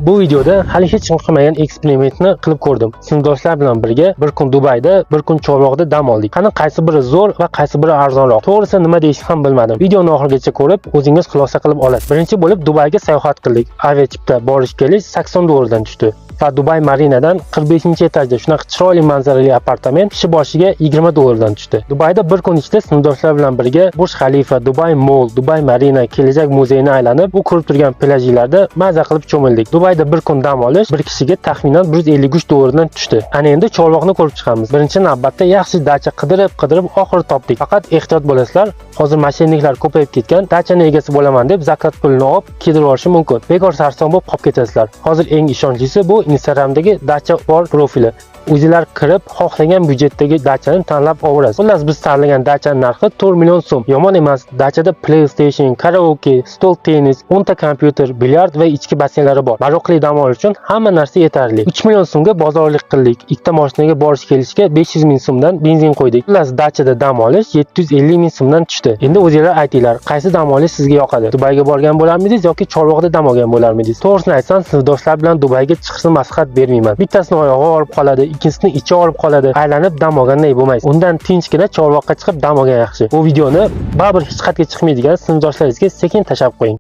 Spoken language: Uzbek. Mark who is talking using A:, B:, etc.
A: Bu videoda hali hech kim qilmagan eksperimentni qilib ko'rdim. Sinfdoshlar bilan birga bir kun Dubayda, bir kun Chorvoqda dam oldik. Qani, qaysi biri zo'r va qaysi biri arzonroq? To'g'risi, nima deyishni ham bilmadim. Videoni oxirigacha ko'rib, o'zingiz xulosa qilib olasiz. Birinchi bo'lib Dubayga sayohat qildik. Aviachipta borish kelish 80 dollardan tushdi. Va Dubay Marinadan 45-etajda shunaqa chiroyli manzarali apartament kishi boshiga 20 dollardan tushdi. Dubayda bir kun ichida sinfdoshlar bilan birga Burj Xalifa, Dubay Mall, Dubay Marina, Kelajak muzeyini aylanib, bu ko'rib turgan plyajlarda maza qilib cho'mildik. Dubayda bir kun dam olish bir kishiga taxminan 153 dollardan tushdi. Ana endi Chorvoqni ko'rib chiqamiz. Birinchi navbatda yaxshi dacha qidirib-qidirib oxiri topdik. Faqat ehtiyot bo'lasizlar, hozir мошенник lar ko'payib ketgan. Dachani egasi bo'laman deb заказ pulini olib kedirib yuborishi mumkin. Bekor sarson bo'lib qolib ketasizlar. Hozir eng ishonchlisi bu Instagramdagi dacha bor profili. O'zinglar kirib, xohlagan byudjetdagi dachani tanlab olaverasiz. Xullas, biz tanlagan dachani narxi 4 million so'm. Yomon emas. Dachada PlayStation, karaoke, stol tennis, 10 ta kompyuter, bilyard va ichki basseynlari bor. Maroqli dam olish uchun hamma narsa yetarli. 3 million so'mga bozorlik qildik. Ikkita mashinaga borish kelishga 500 ming so'mdan benzin qo'ydik. Xullas, dachada dam olish 750 ming so'mdan tushdi. Endi o'zinglar aytinglar, qaysi dam olish sizga yoqadi? Dubayga borgan bo'larmidingiz yoki Chorvoqda dam olgan bo'larmidingiz? To'g'risini aytsam, sinfdoshlar bilan Dubayga chiqishni maslahat bermayman. Bittasini oyog'i og'rib qoladi, ikkinchisini ichi og'rib qoladi. Aylanib dam olganday bo'lmaysiz. Undan tinchgina Chorvoqqa chiqib dam olgan yaxshi. Bu videoni baribir hech qayerga chiqmaydigan sinfdoshlaringizga sekin tashlab qo'ying.